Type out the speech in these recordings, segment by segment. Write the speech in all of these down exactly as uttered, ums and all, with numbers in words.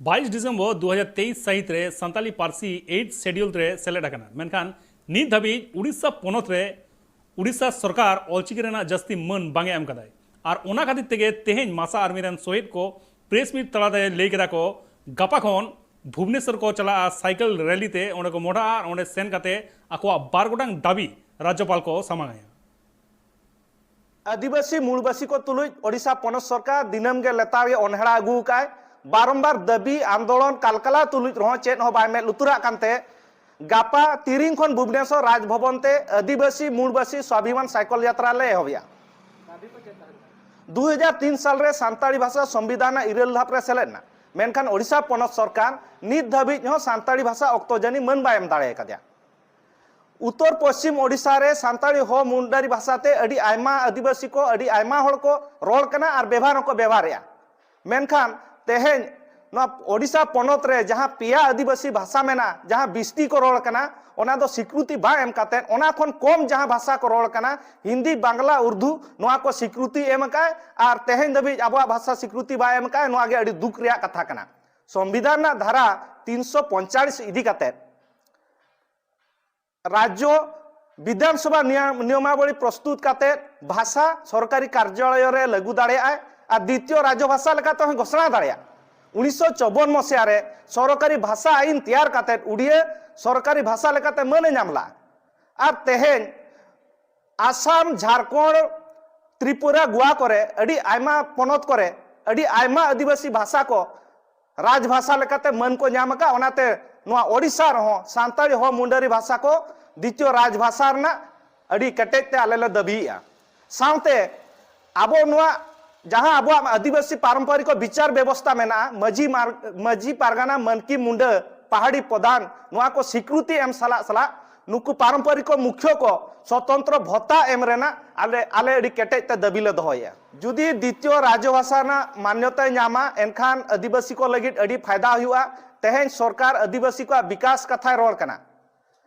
ᱵᱟᱭᱤᱥ ᱰᱤᱥᱮᱢᱵᱚᱨ ᱫᱩ ᱦᱟᱡᱟᱨ ᱛᱮᱭᱤᱥ ᱥᱟᱹᱦᱤᱛ ᱨᱮ ᱥᱟᱱᱛᱟᱞᱤ ᱯᱟᱹᱨᱥᱤ ᱮᱭᱤᱴ ᱥᱮᱰᱤᱭᱩᱞ ᱨᱮ ᱥᱮᱞᱮᱫ ᱟᱠᱟᱱᱟ, ᱢᱮᱱᱠᱷᱟᱱ ᱱᱤᱛ ᱫᱷᱟᱹᱵᱤᱡ ᱩᱲᱤᱥᱥᱟ ᱯᱚᱱᱚᱛ ᱨᱮ ᱩᱲᱤᱥᱥᱟ ᱥᱚᱨᱠᱟᱨ ᱚᱞᱪᱤᱠᱤ ᱨᱮᱱᱟᱜ ᱡᱟᱹᱥᱛᱤ ᱢᱟᱹᱱ ᱵᱟᱝ ᱮ ᱮᱢ ᱠᱟᱫᱟᱭ᱾ ᱟᱨ ᱚᱱᱟ ᱠᱷᱟᱹᱛᱤᱨ ᱛᱮᱜᱮ ᱛᱮᱦᱮᱧ ᱢᱟᱥᱟ ᱟᱨᱢᱤ ᱨᱮᱱ ᱥᱚᱦᱤᱫ ᱠᱚ ᱯᱨᱮᱥ ᱢᱤᱴ ᱛᱟᱞᱟᱛᱮ ᱞᱟᱹᱭ ᱠᱮᱫᱟ ᱠᱚ, ᱜᱟᱯᱟ ᱠᱷᱚᱱ ᱵᱷᱩᱵᱽᱱᱮᱥᱚᱨ ᱠᱚ ᱪᱟᱞᱟᱜᱼᱟ ᱥᱟᱭᱠᱮᱞ ᱨᱮᱞᱤ ᱛᱮ, ᱚᱸᱰᱮ ᱠᱚ ᱢᱚᱦᱰᱟᱜᱼᱟ ᱟᱨ ᱚᱸᱰᱮ ᱥᱮᱱ ᱠᱟᱛᱮ ᱟᱠᱚᱣᱟᱜ ᱵᱟᱨ ᱜᱚᱴᱟᱝ ᱫᱟᱹᱵᱤ ᱨᱟᱡᱽᱡᱚᱯᱟᱞ ᱠᱚ ᱥᱟᱢᱟᱝ ᱟᱭᱟ᱾ ᱟᱹᱫᱤᱵᱟᱹᱥᱤ ᱢᱩᱞᱵᱟᱹᱥᱤ ᱠᱚ ᱛᱩᱞᱩᱡ ᱳᱰᱤᱥᱟ ᱯᱚᱱᱚᱛ ᱥᱚᱨᱠᱟᱨ ᱫᱤᱱᱟᱹᱢ ᱜᱮ ᱞᱮᱛᱟᱲ ᱜᱮ ᱚᱱᱦᱮᱲᱟ ᱟᱹᱜᱩ ᱟᱠᱟᱫᱼᱟᱭ᱾ ᱵᱟᱨᱚᱢᱵᱟᱨ ᱫᱟᱹᱵᱤ ᱟᱱᱫᱳᱞᱚᱱ ᱠᱟᱞᱠᱟᱞᱟ ᱛᱩᱞᱩᱡ ᱨᱮᱦᱚᱸ ᱪᱮᱫ ᱦᱚᱸ ᱵᱟᱭ ᱢᱮᱫ ᱞᱩᱛᱩᱨᱟᱜ ᱠᱟᱱᱛᱮ ᱜᱟᱯᱟ ᱛᱤᱨᱤᱝ ᱠᱷᱚᱱ ᱵᱷᱩᱵᱽᱱᱮᱥᱚᱨ ᱨᱟᱡᱽᱵᱷᱚᱵᱚᱱ ᱛᱮ ᱟᱹᱫᱤᱵᱟᱹᱥᱤ ᱢᱩᱞᱵᱟᱹᱥᱤ ᱥᱣᱟᱵᱷᱤᱢᱟᱱ ᱥᱟᱭᱠᱚᱞ ᱡᱟᱛᱨᱟ ᱞᱮ ᱮᱦᱚᱵᱮᱜᱼᱟ᱾ ᱫᱩ ᱦᱟᱡᱟᱨ ᱛᱤᱱ ᱥᱟᱞ ᱨᱮ ᱥᱟᱱᱛᱟᱲᱤ ᱵᱷᱟᱥᱟ ᱥᱚᱝᱵᱤᱫᱷᱟᱱ ᱨᱮᱱᱟᱜ ᱤᱨᱟᱹᱞ ᱫᱷᱟᱯ ᱨᱮ ᱥᱮᱞᱮᱫ ᱮᱱᱟ, ᱢᱮᱱᱠᱷᱟᱱ ᱳᱰᱤᱥᱟ ᱯᱚᱱᱚᱛ ᱥᱚᱨᱠᱟᱨ ᱱᱤᱛ ᱫᱷᱟᱹᱵᱤᱡ ᱦᱚᱸ ᱥᱟᱱᱛᱟᱲᱤ ᱵᱷᱟᱥᱟ ᱚᱠᱛᱚ ᱡᱟᱹᱱᱤ ᱢᱟᱹᱱ ᱵᱟᱭ ᱮᱢ ᱫᱟᱲᱮ ᱟᱠᱟᱫᱮᱭᱟ᱾ ᱩᱛᱛᱚᱨ ᱯᱚᱥᱪᱤᱢ ᱳᱰᱤᱥᱟ ᱨᱮ ᱥᱟᱱᱛᱟᱲᱤ ᱦᱚ ᱢᱩᱱᱰᱟᱨᱤ ᱵᱷᱟᱥᱟ ᱛᱮ ᱟᱹᱰᱤ ᱟᱭᱢᱟ ᱟᱹᱫᱤᱵᱟᱹᱥᱤ ᱠᱚ, ᱟᱹᱰᱤ ᱟᱭᱢᱟ ᱦᱚᱲ ᱠᱚ ᱨᱚᱲ ᱠᱟᱱᱟ ᱟᱨ ᱵᱮᱵᱷᱟᱨ ᱦᱚᱸᱠᱚ ᱵᱮᱵᱷᱟᱨᱮᱜᱼᱟ᱾ ᱢᱮᱱᱠᱷᱟᱱ ᱛᱮᱦᱮᱧ ᱱᱚᱣᱟ ᱳᱰᱤᱥᱟ ᱯᱚᱱᱚᱛ ᱨᱮ ᱡᱟᱦᱟᱸ ᱯᱮᱭᱟ ᱟᱹᱫᱤᱵᱟᱹᱥᱤ ᱵᱷᱟᱥᱟ ᱢᱮᱱᱟᱜᱼᱟ, ᱡᱟᱦᱟᱸ ᱵᱤᱥᱛᱤ ᱠᱚ ᱨᱚᱲ ᱠᱟᱱᱟ, ᱚᱱᱟ ᱫᱚ ᱥᱤᱠᱨᱩᱛᱤ ᱵᱟᱝ ᱮᱢ ᱠᱟᱛᱮᱫ, ᱚᱱᱟ ᱠᱷᱚᱱ ᱠᱚᱢ ᱡᱟᱦᱟᱸ ᱵᱷᱟᱥᱟ ᱠᱚ ᱨᱚᱲ ᱠᱟᱱᱟ, ᱦᱤᱱᱫᱤ, ᱵᱟᱝᱞᱟ, ᱩᱨᱫᱩ, ᱱᱚᱣᱟ ᱠᱚ ᱥᱤᱠᱨᱩᱛᱤ ᱮᱢ ᱟᱠᱟᱫ, ᱟᱨ ᱛᱮᱦᱮᱧ ᱫᱷᱟᱹᱵᱤᱡ ᱟᱵᱚᱣᱟᱜ ᱵᱷᱟᱥᱟ ᱥᱤᱠᱨᱩᱛᱤ ᱵᱟᱭ ᱮᱢ ᱟᱠᱟᱫ᱾ ᱱᱚᱣᱟ ᱜᱮ ᱟᱹᱰᱤ ᱫᱩᱠ ᱨᱮᱭᱟᱜ ᱠᱟᱛᱷᱟ ᱠᱟᱱᱟ᱾ ᱥᱚᱝᱵᱤᱫᱷᱟᱱ ᱨᱮᱱᱟᱜ ᱫᱷᱟᱨᱟ ᱛᱤᱱᱥᱚ ᱯᱚᱧᱪᱟᱞᱤᱥ ᱤᱫᱤ ᱠᱟᱛᱮᱫ ᱨᱟᱡᱽᱡᱚ ᱵᱤᱫᱷᱟᱱ ᱥᱚᱵᱷᱟ ᱱᱤᱭᱟ-, ᱱᱤᱭᱚᱢᱟᱵᱚᱞᱤ ᱯᱨᱚᱥᱛᱩᱛ ᱠᱟᱛᱮ ᱵᱷᱟᱥᱟ ᱥᱚᱨᱠᱟᱨᱤ ᱠᱟᱨᱡᱟᱞᱚᱭ ᱨᱮ ᱞᱟᱹᱜᱩ ᱫᱟᱲᱮᱭᱟᱜᱼᱟᱭ ᱟᱨ ᱫᱤᱛᱤᱭᱚ ᱨᱟᱡᱽᱡᱚ ᱵᱷᱟᱥᱟ ᱞᱮᱠᱟᱛᱮ ᱦᱚᱸᱭ ᱜᱷᱳᱥᱚᱱᱟ ᱫᱟᱲᱮᱭᱟᱜᱼᱟ᱾ ᱩᱱᱤᱥᱥᱚ ᱪᱚᱵᱵᱚᱱ ᱢᱚᱥᱤᱦᱟ ᱨᱮ ᱥᱚᱨᱠᱟᱨᱤ ᱵᱷᱟᱥᱟ ᱟᱭᱤᱱ ᱛᱮᱭᱟᱨ ᱠᱟᱛᱮ ᱩᱰᱤᱭᱟᱹ ᱥᱚᱨᱠᱟᱨᱤ ᱵᱷᱟᱥᱟ ᱞᱮᱠᱟᱛᱮ ᱢᱟᱹᱱ ᱮ ᱧᱟᱢ ᱞᱮᱫᱼᱟ᱾ ᱟᱨ ᱛᱮᱦᱮᱧ ᱟᱥᱟᱢ, ᱡᱷᱟᱲᱠᱷᱚᱸᱰ, ᱛᱨᱤᱯᱩᱨᱟ, ᱜᱳᱣᱟ ᱠᱚᱨᱮ ᱟᱹᱰᱤ ᱟᱭᱢᱟ ᱯᱚᱱᱚᱛ ᱠᱚᱨᱮ ᱟᱹᱰᱤ ᱟᱭᱢᱟ ᱟᱹᱫᱤᱵᱟᱹᱥᱤ ᱵᱷᱟᱥᱟ ᱠᱚ ᱨᱟᱡᱽ ᱵᱷᱟᱥᱟ ᱞᱮᱠᱟᱛᱮ ᱢᱟᱹᱱ ᱠᱚ ᱧᱟᱢ ᱟᱠᱟᱫ᱾ ᱚᱱᱟᱛᱮ ᱱᱚᱣᱟ ᱳᱰᱤᱥᱟ ᱨᱮᱦᱚᱸ ᱥᱟᱱᱛᱟᱲᱤ ᱦᱚ ᱢᱩᱱᱰᱟᱹᱨᱤ ᱵᱷᱟᱥᱟ ᱠᱚ ᱫᱤᱛᱤᱭᱚ ᱨᱟᱡᱽ ᱵᱷᱟᱥᱟ ᱨᱮᱱᱟᱜ ᱟᱹᱰᱤ ᱠᱮᱴᱮᱡ ᱛᱮ ᱟᱞᱮ ᱞᱮ ᱫᱟᱹᱵᱤᱭᱮᱫᱼᱟ᱾ ᱥᱟᱶᱛᱮ ᱟᱵᱚ ᱱᱚᱣᱟ ᱡᱟᱦᱟᱸ ᱟᱵᱚᱣᱟᱜ ᱟᱹᱫᱤᱵᱟᱹᱥᱤ ᱯᱟᱨᱚᱢᱯᱚᱨᱤᱠ ᱵᱤᱪᱟᱨ ᱵᱮᱵᱚᱥᱛᱟ ᱢᱮᱱᱟᱜᱼᱟ, ᱢᱟᱹᱡᱷᱤ ᱢᱟᱨ-, ᱢᱟᱹᱡᱷᱤ ᱯᱟᱨᱜᱟᱱᱟ, ᱢᱟᱹᱱᱠᱤ, ᱢᱩᱱᱰᱟᱹ, ᱯᱟᱦᱟᱲᱤ ᱯᱨᱚᱫᱷᱟᱱ, ᱱᱚᱣᱟ ᱠᱚ ᱥᱤᱠᱨᱩᱛᱤ ᱮᱢ ᱥᱟᱞᱟᱜ ᱥᱟᱞᱟᱜ ᱱᱩᱠᱩ ᱯᱟᱨᱚᱢᱯᱚᱨᱤᱠ ᱢᱩᱠᱷᱭᱟᱹ ᱠᱚ ᱥᱚᱛᱚᱱᱛᱨᱚ ᱵᱷᱚᱛᱟ ᱮᱢ ᱨᱮᱱᱟᱜ ᱟᱞᱮ, ᱟᱞᱮ ᱟᱹᱰᱤ ᱠᱮᱴᱮᱡ ᱛᱮ ᱫᱟᱹᱵᱤ ᱞᱮ ᱫᱚᱦᱚᱭᱮᱫᱼᱟ᱾ ᱡᱩᱫᱤ ᱫᱤᱛᱤᱭᱚ ᱨᱟᱡᱽᱵᱷᱟᱥᱟ ᱨᱮᱱᱟᱜ ᱢᱟᱱᱭᱚᱛᱟᱭ ᱧᱟᱢᱟ, ᱮᱱᱠᱷᱟᱱ ᱟᱹᱫᱤᱵᱟᱹᱥᱤ ᱠᱚ ᱞᱟᱹᱜᱤᱫ ᱟᱹᱰᱤ ᱯᱷᱟᱭᱫᱟ ᱦᱩᱭᱩᱜᱼᱟ᱾ ᱛᱮᱦᱮᱧ ᱥᱚᱨᱠᱟᱨ ᱟᱹᱫᱤᱵᱟᱹᱥᱤ ᱠᱚᱣᱟᱜ ᱵᱤᱠᱟᱥ ᱠᱟᱛᱷᱟᱭ ᱨᱚᱲ ᱠᱟᱱᱟ᱾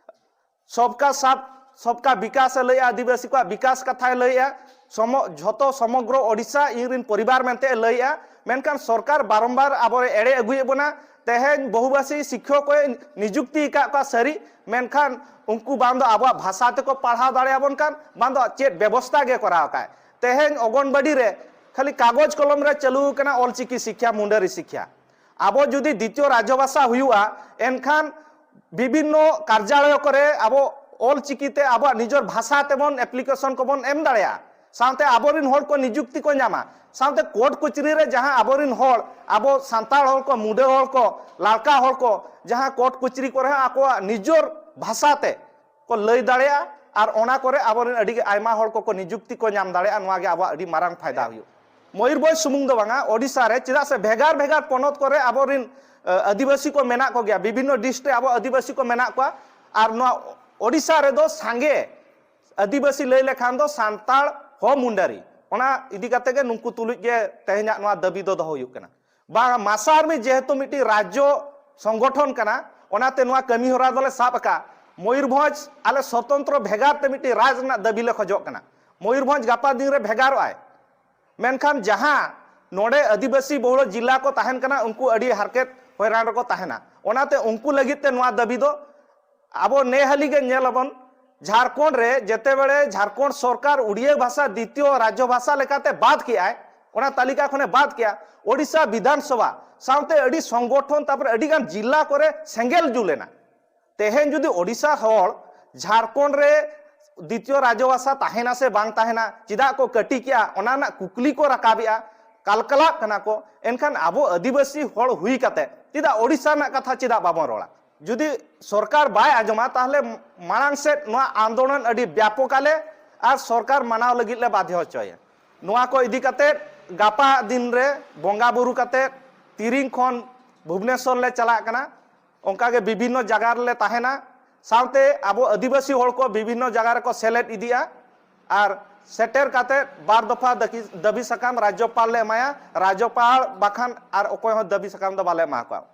ᱥᱚᱵᱠᱟ ᱥᱟᱛ ᱥᱚᱵᱠᱟ ᱵᱤᱠᱟᱥ ᱮ ᱞᱟᱹᱭᱮᱜᱼᱟ, ᱟᱹᱫᱤᱵᱟᱹᱥᱤ ᱠᱚᱣᱟᱜ ᱵᱤᱠᱟᱥ ᱠᱟᱛᱷᱟᱭ ᱞᱟᱹᱭᱮᱜᱼᱟ, ᱥᱚᱢᱚ-, ᱡᱷᱚᱛᱚ ᱥᱚᱢᱚᱜᱨᱚ ᱳᱰᱤᱥᱟ ᱤᱧ ᱨᱤᱱ ᱯᱚᱨᱤᱵᱟᱨ ᱢᱮᱱᱛᱮ ᱮ ᱞᱟᱹᱭᱮᱜᱼᱟ᱾ ᱢᱮᱱᱠᱷᱟᱱ ᱥᱚᱨᱠᱟᱨ ᱵᱟᱨᱚᱢᱵᱟᱨ ᱟᱵᱚᱨᱮ ᱮᱲᱮ ᱟᱹᱜᱩᱭᱮᱫ ᱵᱚᱱᱟ᱾ ᱛᱮᱦᱮᱧ ᱵᱚᱦᱩᱵᱷᱟᱥᱤ ᱥᱤᱠᱠᱷᱚᱠ ᱮ ᱱᱤᱡᱩᱠᱛᱤ ᱟᱠᱟᱫ ᱠᱚᱣᱟ ᱥᱟᱹᱨᱤ, ᱢᱮᱱᱠᱷᱟᱱ ᱩᱱᱠᱩ ᱵᱟᱝ ᱫᱚ ᱟᱵᱚᱣᱟᱜ ᱵᱷᱟᱥᱟ ᱛᱮᱠᱚ ᱯᱟᱲᱦᱟᱣ ᱫᱟᱲᱮᱭᱟᱵᱚᱱ ᱠᱟᱱ, ᱵᱟᱝ ᱫᱚ ᱪᱮᱫ ᱵᱮᱵᱚᱥᱛᱟ ᱜᱮ ᱠᱚᱨᱟᱣ ᱟᱠᱟᱫ᱾ ᱛᱮᱦᱮᱧ ᱚᱜᱚᱱᱵᱟᱲᱤ ᱨᱮ ᱠᱷᱟᱹᱞᱤ ᱠᱟᱜᱚᱡᱽ ᱠᱚᱞᱚᱢ ᱨᱮ ᱪᱟᱹᱞᱩ ᱟᱠᱟᱱᱟ ᱚᱞᱪᱤᱠᱤ ᱥᱤᱠᱠᱷᱟ, ᱢᱩᱱᱰᱟᱹᱨᱤ ᱥᱤᱠᱠᱷᱟ᱾ ᱟᱵᱚ ᱡᱩᱫᱤ ᱫᱤᱛᱤᱭᱚ ᱨᱟᱡᱽᱵᱷᱟᱥᱟ ᱦᱩᱭᱩᱜᱼᱟ, ᱮᱱᱠᱷᱟᱱ ᱵᱤᱵᱷᱤᱱᱱᱚ ᱠᱟᱨᱡᱟᱞᱚᱭ ᱠᱚᱨᱮ ᱟᱵᱚ ᱚᱞᱪᱤᱠᱤ ᱛᱮ ᱟᱵᱚᱣᱟᱜ ᱱᱤᱡᱚᱨ ᱵᱷᱟᱥᱟ ᱛᱮᱵᱚᱱ ᱮᱯᱞᱤᱠᱮᱥᱚᱱ ᱠᱚᱵᱚᱱ ᱮᱢ ᱫᱟᱲᱮᱭᱟᱜᱼᱟ᱾ ᱥᱟᱶᱛᱮ ᱟᱵᱚᱨᱮᱱ ᱦᱚᱲ ᱠᱚ ᱱᱤᱡᱩᱠᱛᱤ ᱠᱚ ᱧᱟᱢᱟ᱾ ᱥᱟᱶᱛᱮ ᱠᱳᱨᱴ ᱠᱚᱪᱨᱤ ᱨᱮ ᱡᱟᱦᱟᱸ ᱟᱵᱚᱨᱮᱱ ᱦᱚᱲ, ᱟᱵᱚ ᱥᱟᱱᱛᱟᱲ ᱦᱚᱲ ᱠᱚ, ᱢᱩᱰᱟᱹ ᱦᱚᱲ ᱠᱚ, ᱞᱟᱲᱠᱟ ᱦᱚᱲ ᱠᱚ ᱡᱟᱦᱟᱸ ᱠᱳᱨᱴ ᱠᱚᱪᱨᱤ ᱠᱚᱨᱮ ᱦᱚᱸ ᱟᱠᱚᱣᱟᱜ ᱱᱤᱡᱚᱨ ᱵᱷᱟᱥᱟ ᱛᱮ ᱠᱚ ᱞᱟᱹᱭ ᱫᱟᱲᱮᱭᱟᱜᱼᱟ, ᱟᱨ ᱚᱱᱟ ᱠᱚᱨᱮ ᱟᱵᱚᱨᱮᱱ ᱟᱹᱰᱤ ᱟᱭᱢᱟ ᱦᱚᱲ ᱠᱚᱠᱚ ᱱᱤᱡᱩᱠᱛᱤ ᱠᱚ ᱧᱟᱢ ᱫᱟᱲᱮᱭᱟᱜᱼᱟ᱾ ᱱᱚᱣᱟ ᱜᱮ ᱟᱵᱚᱣᱟᱜ ᱟᱹᱰᱤ ᱢᱟᱨᱟᱝ ᱯᱷᱟᱭᱫᱟ ᱦᱩᱭᱩᱜ᱾ ᱢᱚᱭᱩᱨᱵᱷᱚᱸᱡᱽ ᱥᱩᱢᱩᱝ ᱫᱚ ᱵᱟᱝᱟ, ᱳᱰᱤᱥᱟ ᱨᱮ, ᱪᱮᱫᱟᱜ ᱥᱮ ᱵᱷᱮᱜᱟᱨ ᱵᱷᱮᱜᱟᱨ ᱯᱚᱱᱚᱛ ᱠᱚᱨᱮ ᱟᱵᱚᱨᱮᱱ, ᱟᱹ, ᱟᱹᱫᱤᱵᱟᱹᱥᱤ ᱠᱚ ᱢᱮᱱᱟᱜ ᱠᱚᱜᱮᱭᱟ, ᱵᱤᱵᱷᱤᱱᱱᱚ ᱰᱤᱥᱴᱨᱤᱠᱴ ᱨᱮ ᱟᱵᱚ ᱟᱹᱫᱤᱵᱟᱹᱥᱤ ᱠᱚ ᱢᱮᱱᱟᱜ ᱠᱚᱣᱟ᱾ ᱟᱨ ᱱᱚᱣᱟ ᱳᱰᱤᱥᱟ ᱨᱮᱫᱚ ᱥᱟᱸᱜᱮ ᱟᱹᱫᱤᱵᱟᱹᱥᱤ ᱞᱟᱹᱭ ᱞᱮᱠᱷᱟᱱ ᱫᱚ ᱥᱟᱱᱛᱟᱲ ᱦᱚᱸ ᱢᱩᱱᱰᱟᱨᱤ᱾ ᱚᱱᱟ ᱤᱫᱤ ᱠᱟᱛᱮ ᱜᱮ ᱱᱩᱠᱩ ᱛᱩᱞᱩᱡ ᱜᱮ ᱛᱮᱦᱮᱧᱟᱜ ᱱᱚᱣᱟ ᱫᱟᱹᱵᱤ ᱫᱚ ᱫᱚᱦᱚ ᱦᱩᱭᱩᱜ ᱠᱟᱱᱟ᱾ ᱵᱟᱝ, ᱢᱟᱥᱟᱨᱢᱤ ᱡᱮᱦᱮᱛᱩ ᱢᱤᱫᱴᱤᱡ ᱨᱟᱡᱽᱡᱚ ᱥᱚᱝᱜᱚᱴᱷᱚᱱ ᱠᱟᱱᱟ, ᱚᱱᱟᱛᱮ ᱱᱚᱣᱟ ᱠᱟᱹᱢᱤ ᱦᱚᱨᱟ ᱫᱚᱞᱮ ᱥᱟᱵ ᱟᱠᱟᱫ᱾ ᱢᱚᱭᱩᱨᱵᱷᱚᱸᱡᱽ ᱟᱞᱮ ᱥᱚᱛᱚᱱᱛᱨᱚ ᱵᱷᱮᱜᱟᱨ ᱛᱮ ᱢᱤᱫᱴᱤᱡ ᱨᱟᱡᱽ ᱨᱮᱱᱟᱜ ᱫᱟᱹᱵᱤ ᱞᱮ ᱠᱷᱚᱡᱚᱜ ᱠᱟᱱᱟ᱾ ᱢᱚᱭᱩᱨᱵᱷᱚᱸᱡᱽ ᱜᱟᱯᱟ ᱫᱤᱱ ᱨᱮ ᱵᱷᱮᱜᱟᱨᱚᱜ ᱟᱭ, ᱢᱮᱱᱠᱷᱟᱱ ᱡᱟᱦᱟᱸ ᱱᱚᱰᱮ ᱟᱹᱫᱤᱵᱟᱹᱥᱤ ᱵᱚᱦᱩᱞ ᱡᱤᱞᱟ ᱠᱚ ᱛᱟᱦᱮᱱ ᱠᱟᱱᱟ, ᱩᱱᱠᱩ ᱟᱹᱰᱤ ᱦᱟᱨᱠᱮᱛ ᱦᱚᱭᱨᱟᱱ ᱨᱮᱠᱚ ᱛᱟᱦᱮᱱᱟ᱾ ᱚᱱᱟᱛᱮ ᱩᱱᱠᱩ ᱞᱟᱹᱜᱤᱫ ᱛᱮ ᱱᱚᱣᱟ ᱫᱟᱹᱵᱤ ᱫᱚ ᱟᱵᱚ ᱱᱮ ᱦᱟᱹᱞᱤ ᱜᱮ ᱧᱮᱞ ᱟᱵᱚᱱ, ᱡᱷᱟᱲᱠᱷᱚᱸᱰ ᱨᱮ ᱡᱮᱛᱮᱵᱮᱲᱮ ᱡᱷᱟᱲᱠᱷᱚᱸᱰ ᱥᱚᱨᱠᱟᱨ ᱩᱲᱤᱭᱟᱹ ᱵᱷᱟᱥᱟ ᱫᱤᱛᱤᱭᱚ ᱨᱟᱡᱽᱡᱚ ᱵᱷᱟᱥᱟ ᱞᱮᱠᱟᱛᱮ ᱵᱟᱫ ᱠᱮᱜᱼᱟᱭ, ᱚᱱᱟ ᱛᱟᱹᱞᱤᱠᱟ ᱠᱷᱚᱱᱮ ᱵᱟᱫ ᱠᱮᱜᱼᱟ, ᱳᱰᱤᱥᱟ ᱵᱤᱫᱷᱟᱱ ᱥᱚᱵᱷᱟ ᱥᱟᱶᱛᱮ ᱟᱹᱰᱤ ᱥᱚᱝᱜᱚᱴᱷᱚᱱ, ᱛᱟᱨᱯᱚᱨᱮ ᱟᱹᱰᱤ ᱜᱟᱱ ᱡᱤᱞᱟ ᱠᱚᱨᱮ ᱥᱮᱸᱜᱮᱞ ᱡᱩᱞ ᱮᱱᱟ᱾ ᱛᱮᱦᱮᱧ ᱡᱩᱫᱤ ᱳᱰᱤᱥᱟ ᱦᱚᱲ ᱡᱷᱟᱲᱠᱷᱚᱸᱰ ᱨᱮ ᱫᱤᱛᱤᱭᱚ ᱨᱟᱡᱽᱡᱚ ᱵᱷᱟᱥᱟ ᱛᱟᱦᱮᱱᱟ ᱥᱮ ᱵᱟᱝ ᱛᱟᱦᱮᱱᱟ, ᱪᱮᱫᱟᱜ ᱠᱚ ᱠᱟᱹᱴᱤ ᱠᱮᱜᱼᱟ, ᱚᱱᱟ ᱨᱮᱱᱟᱜ ᱠᱩᱠᱞᱤ ᱠᱚ ᱨᱟᱠᱟᱵᱮᱜᱼᱟ, ᱠᱟᱞᱠᱟᱞᱟᱜ ᱠᱟᱱᱟ ᱠᱚ, ᱮᱱᱠᱷᱟᱱ ᱟᱵᱚ ᱟᱹᱫᱤᱵᱟᱹᱥᱤ ᱦᱚᱲ ᱦᱩᱭ ᱠᱟᱛᱮ ᱪᱮᱫᱟᱜ ᱳᱰᱤᱥᱟ ᱨᱮᱱᱟᱜ ᱠᱟᱛᱷᱟ ᱪᱮᱫᱟᱜ ᱵᱟᱵᱚᱱ ᱨᱚᱲᱟ? ᱡᱩᱫᱤ ᱥᱚᱨᱠᱟᱨ ᱵᱟᱭ ᱟᱸᱡᱚᱢᱟ, ᱛᱟᱦᱚᱞᱮ ᱢᱟᱲᱟᱝ ᱥᱮᱫ ᱱᱚᱣᱟ ᱟᱱᱫᱳᱞᱚᱱ ᱟᱹᱰᱤ ᱵᱮᱯᱚᱠ ᱟᱞᱮ ᱟᱨ ᱥᱚᱨᱠᱟᱨ ᱢᱟᱱᱟᱣ ᱞᱟᱹᱜᱤᱫ ᱞᱮ ᱵᱟᱫᱷᱭᱚ ᱦᱚᱪᱚᱭᱟ᱾ ᱱᱚᱣᱟ ᱠᱚ ᱤᱫᱤ ᱠᱟᱛᱮ ᱜᱟᱯᱟ ᱫᱤᱱ ᱨᱮ ᱵᱚᱸᱜᱟ ᱵᱩᱨᱩ ᱠᱟᱛᱮ ᱛᱤᱨᱤᱝ ᱠᱷᱚᱱ ᱵᱷᱩᱵᱽᱱᱮᱥᱚᱨ ᱞᱮ ᱪᱟᱞᱟᱜ ᱠᱟᱱᱟ᱾ ᱚᱱᱠᱟᱜᱮ ᱵᱤᱵᱷᱤᱱᱱᱚ ᱡᱟᱭᱜᱟ ᱨᱮᱞᱮ ᱛᱟᱦᱮᱱᱟ, ᱥᱟᱶᱛᱮ ᱟᱵᱚ ᱟᱹᱫᱤᱵᱟᱹᱥᱤ ᱦᱚᱲ ᱠᱚ ᱵᱤᱵᱷᱤᱱᱱᱚ ᱡᱟᱭᱜᱟ ᱨᱮᱠᱚ ᱥᱮᱞᱮᱫ ᱤᱫᱤᱜᱼᱟ᱾ ᱟᱨ ᱥᱮᱴᱮᱨ ᱠᱟᱛᱮ ᱵᱟᱨ ᱫᱚᱯᱷᱟ ᱫᱟᱹᱠᱤ-, ᱫᱟᱹᱵᱤ ᱥᱟᱠᱟᱢ ᱨᱟᱡᱽᱡᱚᱯᱟᱞ ᱞᱮ ᱮᱢᱟᱭᱟ᱾ ᱨᱟᱡᱽᱡᱚᱯᱟᱞ ᱵᱟᱠᱷᱟᱱ ᱟᱨ ᱚᱠᱚᱭ ᱦᱚᱸ ᱫᱟᱹᱵᱤ ᱥᱟᱠᱟᱢ ᱫᱚ ᱵᱟᱞᱮ ᱮᱢᱟ ᱠᱚᱣᱟ᱾